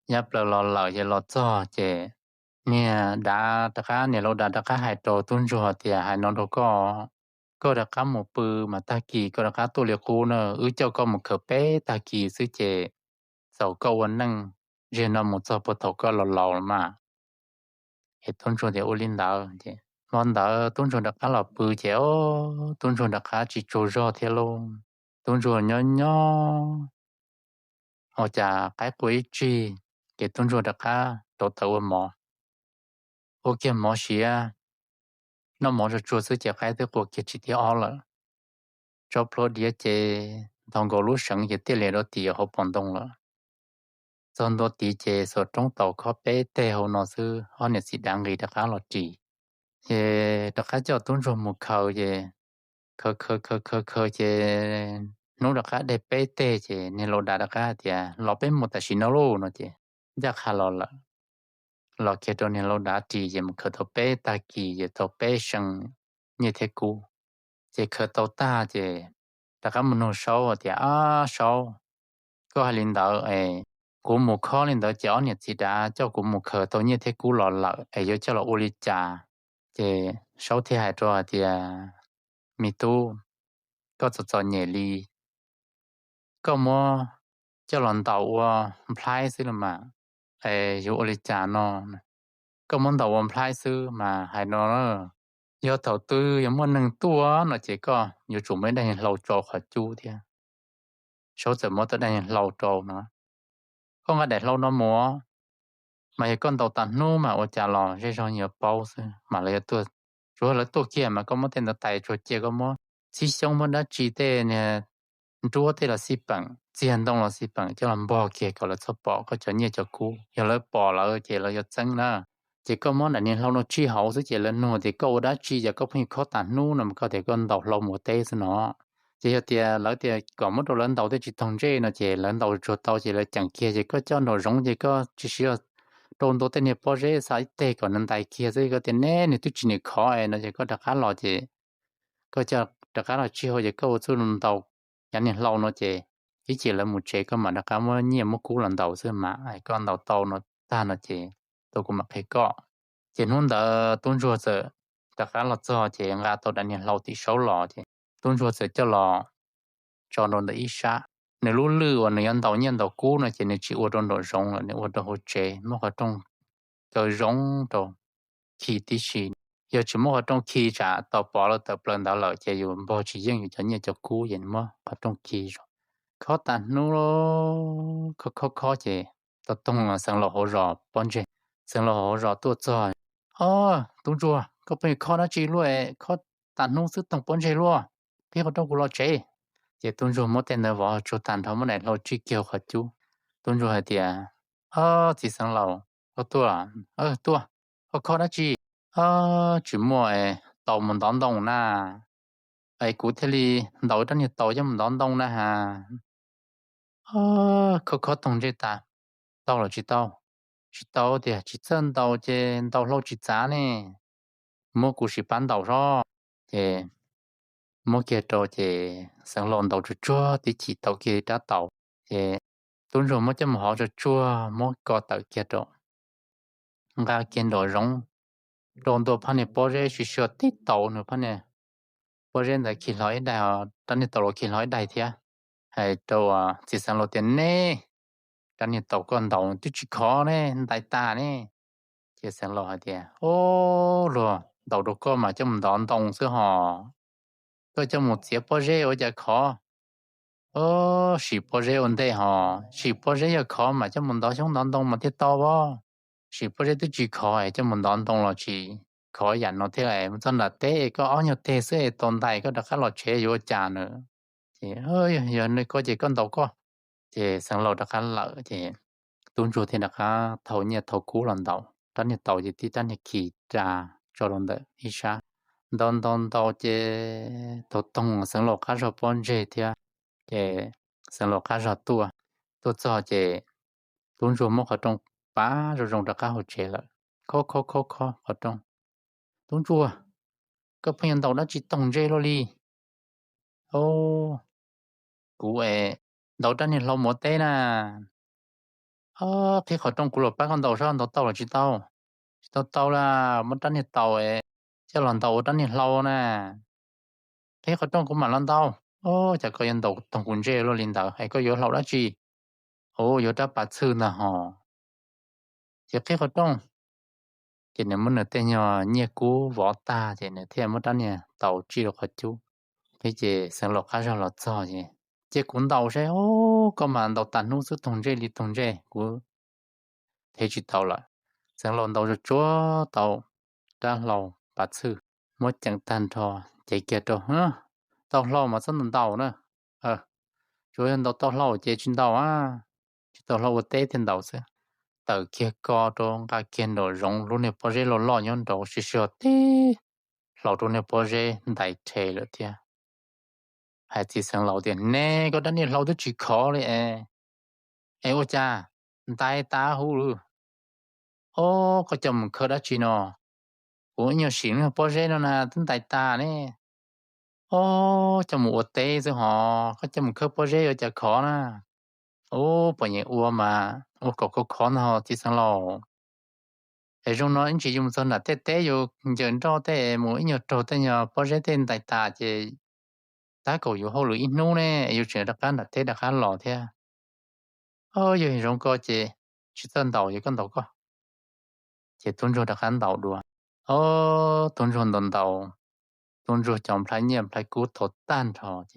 Yav plaws los lawm ces los txog ces niag dav rov qab, niag laus dav rov qab hais rau tub ntsuag tias, hais no rau koj, koj rov qab mus pw mas tag kis koj rov qab tuaj li qub na, wb coj koj mus khaws peb tag kis xwb ces txaus koj ua neej, zaum no mus txog puag thaum koj los laus los mas. Es tub ntsuag tias ua li ntawd ces hmo ntawd tub ntsuag rov qab los pw ces tub ntsuag rov qab tsis tsaug zog thiab lauj. Tub ntsuag nyob nyob ua cas qaib qua ib tsig ces tub ntsuag rov qab rauv taws ua mov, ua kiag mov siav, noj mov tsuag tsuag xwb ces qaib twb qua kiag tsig thib ob lawm. Tso plhuav diav ces nthos nkaus lub seev ces thiaj li rau tim hauv paus ntoo lawm. Txog ntua tid ces xuas roob taus khob peb teg hauv no xwb, ob niam txiv dav nqis rov qab los ris. Ces rov qab coj tub ntsuag mus khaws ces khaws khaws khaws khaws khaws ces hnub rov qab dej peb teg ces niag laus dav rov qab tias los peb mus tam sim no lauj no ces ncaj qha los lawm. Los kiag rau niag laus dav ris ces mus khaws tau peb tag kis ces tau peb xeem nyiaj thiab kub. Ces khaws tau tag ces rov qab mus nug Saub tias, Ab Saub, koj hais li ntawd es kuv mus khob li ntawd ces ob niam txiv dav coj kuv mus khaws tau nyiaj thiab kub los lawm es yuav coj los ua li cas? Ces Saub thiaj hais rau hais tias, Me tub, koj txom txom nyem li, koj muab coj los ntaus ua nplhaib xwb los mas, es yuav ua li cas no? Koj muab ntaus ua nplhaib xwb mas hais no, yog thaum twg yog muaj neeg tuaj no ces koj yuav tsum muab ib daim niag hlau tso qhov cub thiab. Saub txawm muab tau daim niag hlau rau no, Koj nqa daim hlau no mus, mas yog koj ntaus tas hnub mas ua cas los zej zog yuav paub xwb mas lawv yuav tuaj. Tsuav lawv tuaj kiag mas koj muab tej ntawd tais tsuag cia, koj muab txhib xyoob muab dab tsi tej niag nruab tej los xij peem, txiag ntoo los xij peem coj los npog kiag kom lawv txhob pom koj cov nyiaj cov kub. Yog lawv pom lawm ces lawv yuav txeeb na. Ces koj muab daim niag hlau no tsij hauv xwb ces lawv nug tias koj ua dab tsi, yog koj pheej khob tas hnub no mas koj tias koj ntaus hlau mus ua teb xwb no. Ces yog tias lawv tias kom muab rau lawv ntaus tej tsis taug ntsej no ces lawv ntaus tsuag tau ces lawv ceem kiag ces koj coj nraum zoov ces koj tsis siv rau ntua tej niag pob zeb xa ib teg kom nws ntais kiag xwb, koj tias neb nws twb tsis nim khov no ces koj rov qab los ces koj coj rov qab los tsij hauv ces koj ua txuj ntaus cov niag hlau no ces ib chim lawv mus tsev koj mam rov qab muab nyiaj muab kub los ntaus xwb mas, koj ntaus tau no tag no ces tus kuv mam qhia koj. Ces hnub ntawd tub ntsuag txawm rov qab los txog ces nqa tau daim niag hlau tim Saub los ces tub ntsuag txawm coj los tso rau ntawm ib sab. Nws lub lwj uas nws yuav ntaus nyiaj ntaus kub no ces nws tsis ua rau nraum zoov lawm, nws ua rau hauv tsev muab qhov rooj kaw zoo rau khi tib si. Yog tsis muab qhov rooj khi tsam tau pov lawm tawm plaws ntawd lawm ces yus npog tsis yeej yus cov nyiaj cov kub ces nws muab qhov rooj khi zoo. Khob tas hnub, khob khob khob ces tau toog Xeev Laus hauv zos pob ntseg. Xeev Laus hauv zos tuaj txog, Ob, tub ntsuag, koj pheej khob dab tsi luaj, khob tas hnub xwb toog pob ntseg luaj, qhib qhov rooj kuv los tsev. Ces tub ntsuag muab tej ntawd vov tsuag tag nrho muab daim hlau tsij kiag hauv qhov cub. Tub ntsuag hais tias, Ob, txiv Xeev Laus, koj tuaj, tuaj, koj khob dab tsi? Tsis muaj, taus mus ntov ntoo na, es kuv thiaj li ntaus rab niag taus coj mus ntov ntoo na has. Khob khob toog ntsej tas, tau los tsis tau? Tsis tau tiag, tsis txawj ntaus ces ntaus hlau tsis txav ne. Muab kuv sim pab ntaus sob. Ces muab kiag rau ces Xeev Laus ntaus tsuag tsuag tib chim tau kiag rab taus. Ces tub ntsuag muab coj mus hov tsuag tsuag muab ko tawm kiag rau, nqa kiag nraum zoov rau ntua phab niag pob zeb sib sua tib taus nws phab niag pob zeb ntawd khi hlo ib daig, rab niag taus los khi hlo ib daig thiab. Hais rau txiv Xeev Laus tias, Neb, rab niag taus koj ntaus twb tsis khov ne, ntais tas ne. Ces Xeev Laus hais tias, Ob, luag ntaus rau koj mas coj mus ntov ntoo xwb hos, koj coj mus txiav pob zeb ua cas khov? Ob, sim pob zeb ua ntej hos, sim pob zeb yog khov mas coj mus ntov xyoob ntov ntoo mas thiaj tau as. Sim pob zeb twb tsis khov es coj mus ntov ntoo los tsis khov yam no thiab es mus txog nram teb koj ob nyuag teg xwb es tau ntais koj rov qab los tsev yuav ua cas na? Ces, Yog li koj ces koj ntaus koj. Ces Xeev Laus rov qab lawm ces tub ntsuag thiaj rov qab thau nyiaj thau kub los ntaus rab niag taus ces tib rab niag khi ra tso rau ntawm ib sab. Ntaus ntaus ntaus ces tau toog Xeev Laus qab zog pob ntseg thiab. Ces Xeev Laus qab zog tuaj, tuaj txog ces tub ntsuag muab qhov rooj pab zoo zoo rov qab hauv tsev lawm. Khob khob khob khob qhov rooj. Tub ntsuag, koj pheej yuav ntaus dab tsi toog ntsej luaj li? Ob, kuv es ntaus rab niag hlau mus ua teb na. Qhib qhov rooj kuv los pab koj ntaus saib ntaus tau los tsis tau. Tsis tau tau las, muab rab niag taus coj los ntaus ua rab niag hlau na. Qhib qhov rooj kuv mam los ntaus. Ua cas koj yuav ntaus toog kuv ntsej luaj li ntawd es koj yuav hlau dab tsi? Ua yuav rab pas txhwj ntag hos. Ces qhib qhov rooj, ces nws muab nws tej nyuag nyiaj kub vov tag ces nws thiaj muab rab niag taus tsij rau qhov cub. Qhib ces Xeev Laus qab zog los txog ces, cia kuv ntaus saib. Ua koj mas ntaus tas hnub xwb toog ntsej li toog ntsej, kuv thev tsis tau lawm. Xeev Laus ntaus tsuag tsuag tau rab hlau pas txhwj, muab ceev tag nrho, cev kiag rau. Tau hlau mas txhob ntaus ntaus na. Tsuas yog ntaus tau hlau ces tsis ntaus a, tsis tau hlau ua teb thiaj ntaus xwb. Tawm kiag ko rau nqa kiag nraum zoov lub niag pob zeb loj loj nyob nraud sib sib ho tib, hlau rau niag pob zeb ntais rhe lawm thiab. Hais txiv Xeev Laus tias, Ne, koj rab niag hlau twb tsis khov li es, es ua cas ntais tas huv lawm? Ob, koj coj mus khawb dab tsi no? Kuv ib nyuag sim niag pob zeb no na twb ntais tas ne. Ob, coj mus ua teb xwb hos, koj coj mus khawb pob zeb yuav cas khov na? Ub, puas nyeem ua mas ua kom khov khov ntag hos txiv Xeev Laus. Es zoo no ib ntsis yus mus txog nram tej teb yus ncaws nroj tej mus ib nyuag raug tej nyuag pob zeb tej ntais tas ces tab kaum yus hauj lwm ib hnub ne, yus tseem rov qab nram teb rov qab los thiab. Yog zoov ko ces tsis txawj ntaus, yog koj ntaus koj. Ces tub ntsuag rov qab ntaus dua. Ob, tub ntsuag ntaus ntaus, tub ntsuag cov nplhaib nyiaj nplhaib kub tau tag nrho ces